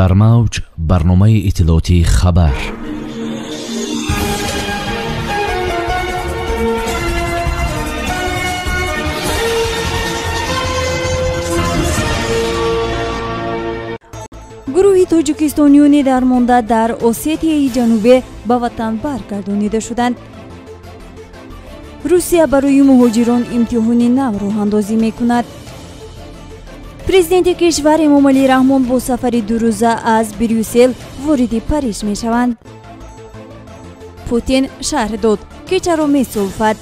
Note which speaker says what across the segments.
Speaker 1: Дар мавҷ барномаи иттилоотии хабар.
Speaker 2: Гурӯҳи тоҷикистониёни дармонда дар Осетияи Ҷанубӣ ба ватан баргардонида шуданд. Русия барои муҳоҷирон имтиҳони нав роҳандозӣ мекунад. Президенти кишвар Эмомалӣ Раҳмон бо сафари дурӯза аз Брюссел вориди Париж мешаванд. Путин шарҳ дод, ки чаро месулфад.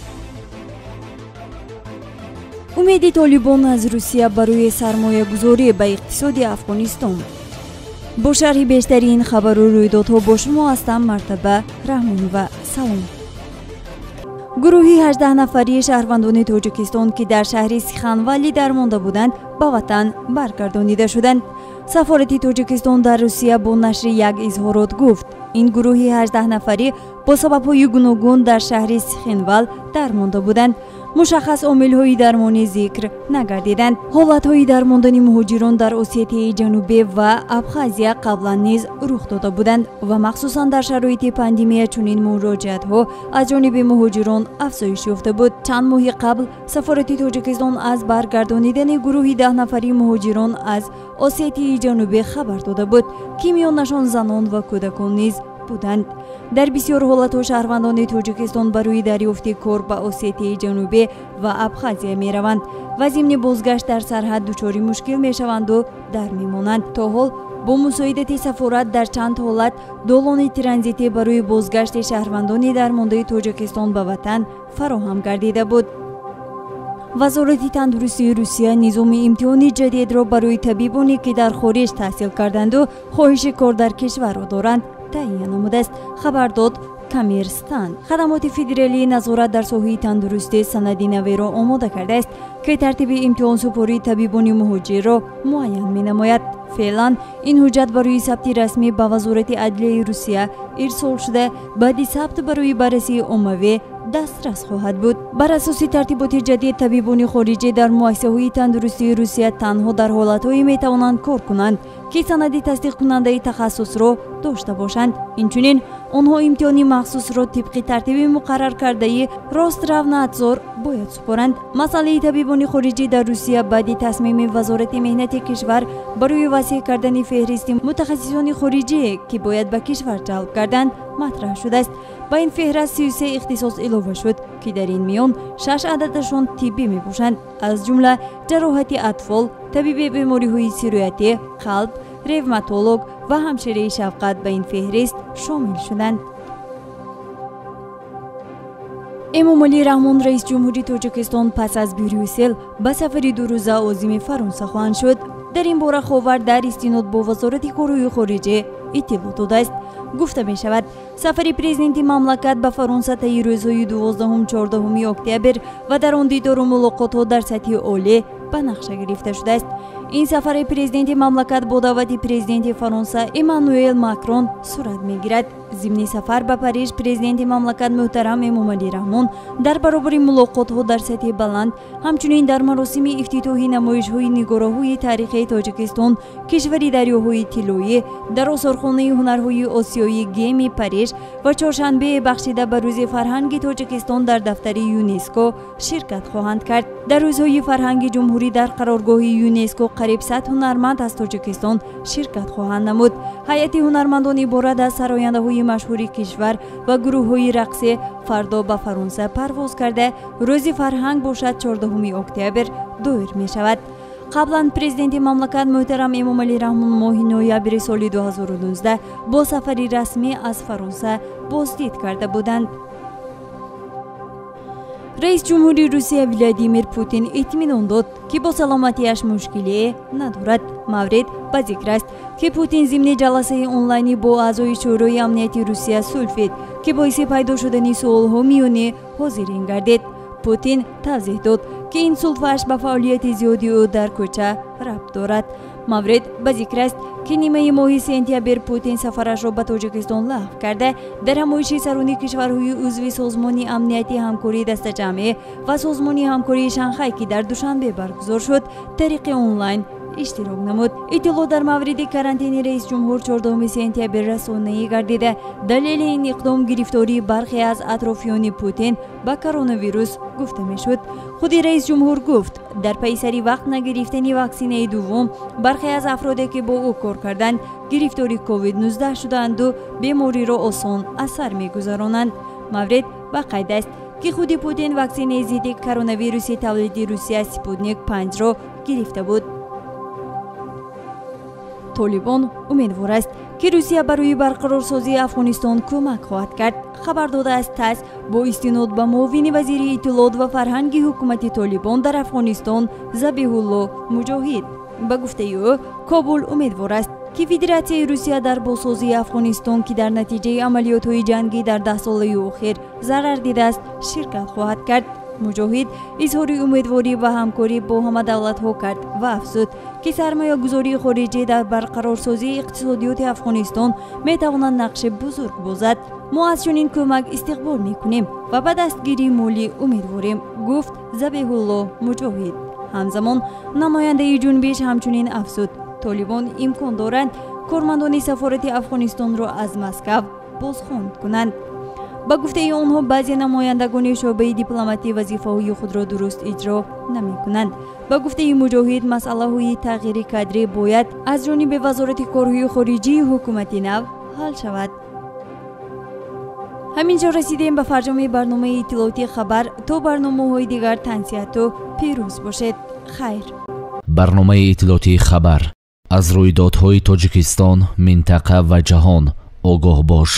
Speaker 2: Умеди толибон аз Русия барои сармоягузорӣ ба иқтисоди Афғонистон. Бо шарҳи бештари ин хабару рӯйдодҳо бо шумо ҳастам Мартаба Раҳмонова. Салом. Гурӯҳи 18 нафарии шаҳрвандони Тоҷикистон, ки дар шаҳри Сиханвали дармонда буданд, ба ватан баргардонида шуданд. Сафорати Тоҷикистон дар Русия бо нашри як изҳорот гуфт, ин гурӯҳи 18 нафарӣ бо сабабҳои гуногун дар шаҳри Сихинвал дармонда буданд. Мушаххас омилҳои дармонӣ зикр нагардиданд. Ҳолатҳои дармондани муҳоҷирон дар Осетияи Ҷанубӣ ва Абхазия қаблан низ рух дода буданд ва махсусан дар шароити пандемия чунин муроҷиатҳо аз ҷониби муҳоҷирон афзоиш ёфта буд. Чанд моҳи қабл сафорати Тоҷикистон аз баргардонидани гурӯҳи 10 нафари муҳоҷирон аз Осетияи Ҷанубӣ хабар дода буд, ки миёнашон занон ва кӯдакон низ буданд. Дар бисёр ҳолатҳо шаҳрвандони Тоҷикистон барои дарёфти кор ба Осетияи Ҷанубӣ ва Абхазия мераванд ва зимни бозгашт дар сарҳад дучори мушкил мешаванду дар мемонанд. То ҳол бо мусоидати сафорат дар чанд ҳолат долони транзитӣ барои бозгашти шаҳрвандони дармондаи Тоҷикистон ба ватан фароҳам гардида буд. Вазорати тандурустии Русия низоми имтиҳони ҷадидро барои табибоне, ки дар хориҷ таҳсил карданду хоҳиши кор дар кишварро доранд, таҳия намудааст, хабар дод Коммерсант. Хадамоти федералии назорат дар соҳаи тандурустӣ санади наверо омода кардааст, ки тартиби имтиҳонсупории табибони муҳоҷирро муайян менамояд. Феълан ин ҳуҷҷат барои сабти расмӣ ба Вазорати адлияи Русия ирсол шуда, баъди сабт барои баррасии оммавӣ дастрас хоҳад буд. Бар асоси тартиботи ҷадид, табибони хориҷӣ дар муассисаҳои тандурустии Русия танҳо дар ҳолатҳое метавонанд кор кунанд, ки санади тасдиқкунандаи тахассусро дошта бошанд. Инчунин онҳо имтиҳони махсусро тибқи тартиби муқарраркардаи Росздравнадзор бояд супоранд. Масъалаи табибони хориҷӣ дар Русия баъди тасмими Вазорати меҳнати кишвар барои васеъ кардани феҳристи мутахассисони хориҷие, ки бояд ба кишвар ҷалб гарданд, матраҳ шудааст. Ба ин феҳрист 33 ихтисос илова шуд, ки дар ин миён 6 ададашон тиббӣ мебошанд, аз ҷумла ҷароҳати атфол, табиби бемориҳои сироятӣ, қалб, ревматолог ва ҳамшираи шафқат ба ин феҳрист шомил шуданд. Эмомалӣ Раҳмон, раис ҷумҳури Тоҷикистон, пас аз Брюссел ба сафари дурӯза озими Фаронса хоҳанд шуд. Дар ин бора Ховар дар истинод бо Вазорати корҳои хориҷӣ иттилоъ додааст. Гуфта мешавад, сафари президенти мамлакат ба Фаронса таи рӯзҳои 12-14 октябр ва дар он дидору мулоқотҳо дар сатҳи олӣ ба нақша гирифта шудааст. Ин сафари президенти мамлакат бо даъвати президенти Фаронса Эммануэл Макрон сурат мегирад. Зимни сафар ба Париж президенти мамлакат муҳтарам Эмомалӣ Раҳмон дар баробари мулоқотҳо дар сатҳи баланд, ҳамчунин дар маросими ифтитоҳи намоишҳои нигораҳои таърихии Тоҷикистон, кишвари дарёҳои тиллоӣ, дар осорхонаи ҳунарҳои осиёии Геми Париж ва чоршанбее бахшида ба рӯзи фарҳанги Тоҷикистон дар дафтари ЮНЕСКО ширкат хоҳанд кард. Дар рӯзҳои фарҳанги ҷумҳурӣ дар қароргоҳи ЮНЕСКО қариб 100 ҳунарманд аз Тоҷикистон ширкат хоҳанд намуд. Ҳайати ҳунармандон иборат аз сарояндаҳои машҳури кишвар ва гурӯҳҳои рақсӣ фардо ба Фаронса парвоз карда, рӯзи фарҳанг бошад 14 октябр доир мешавад. Қаблан президенти мамлакат муҳтарам Эмомалӣ Раҳмон моҳи ноябри соли 2019 бо сафари расмӣ аз Фаронса боздид карда буданд. Раис ҷумҳури Русия Владимир Путин итминон дод, ки бо саломатиаш мушкилие надорад. Маврид ба зикр аст, ки Путин зимни ҷаласаи онлайнӣ бо аъзои Шӯрои амнияти Русия сулфид, ки боиси пайдо шудани суолҳо миёни ҳозирин гардид. Путин тавзеҳ дод, ки ин сулфааш ба фаъолияти зиёди ӯ дар кӯча рабт дорад. Маврид ба зикр аст, ки нимаи моҳи сентябр Путин сафарашро ба Тоҷикистон лағв карда, дар ҳамоиши сарони кишварҳои узви Созмони амнияти ҳамкории дастаҷамъӣ ва Созмони ҳамкории Шанхай, ки дар Душанбе баргузор шуд, тариқи онлайн Иштирок намуд. Иттилоъ дар мавриди карантини раисҷумҳур 14 сентябр расонаӣ гардида, далели ин иқдом гирифтории бархе аз атрофиёни Путин ба коронавирус гуфта мешуд. Худи раисҷумҳур гуфт, дар пайи сари вақт нагирифтани ваксинаи дуввум бархе аз афроде, ки бо ӯ кор карданд, гирифтори COVID-19 шудаанду бемориро осон аз сар мегузаронанд. Маврид ба қайд аст, ки худи Путин ваксинаи зидди коронавируси тавлиди Русия Спутник 5-ро гирифта буд. Толибон умедвор аст, ки Русия барои барқарорсозии Афғонистон кӯмак хоҳад кард, хабар додааст ТАСС бо истинод ба муовини вазири иттилоот ва фарҳанги ҳукумати Толибон дар Афғонистон Забиҳулло Муҷоҳид. Ба гуфтаи ӯ, Кобул умедвор аст, ки Федератсияи Русия дар бозсозии Афғонистон, ки дар натиҷаи амалиётҳои ҷангӣ дар даҳсолаи охир зарар дидааст, ширкат хоҳад кард. Муҷоҳид изҳори умедворӣ ва ҳамкорӣ бо ҳама давлатҳо кард ва афзуд, ки сармоягузории хориҷӣ дар барқарорсозии иқтисодиёти Афғонистон метавонад нақши бузург бозад. Мо аз чунин кӯмак истиқбол мекунем ва ба дастгирии молӣ умедворем, гуфт Забиҳулло Муҷоҳид. Ҳамзамон намояндаи ҷунбиш ҳамчунин афзуд, Толибон имкон доранд кормандони сафорати Афғонистонро аз Москав бозхонд кунанд. Ба гуфтаи онҳо, баъзе намояндагони шӯъбаи дипломатӣ вазифаҳои худро дуруст иҷро намекунанд. Ба гуфтаи Муҷоҳид, масъалаҳои тағйири кадрӣ бояд аз ҷониби Вазорати корҳои хориҷии ҳукумати нав ҳал шавад. Ҳамин ҷо расидем ба фарҷоми барномаи иттилоотии «Хабар». То барномаҳои дигар тансиҳату пирӯз бошед. Хайр.
Speaker 1: Барномаи иттилоотии «Хабар», аз рӯйдодҳои Тоҷикистон, минтақа ва ҷаҳон огоҳ бош.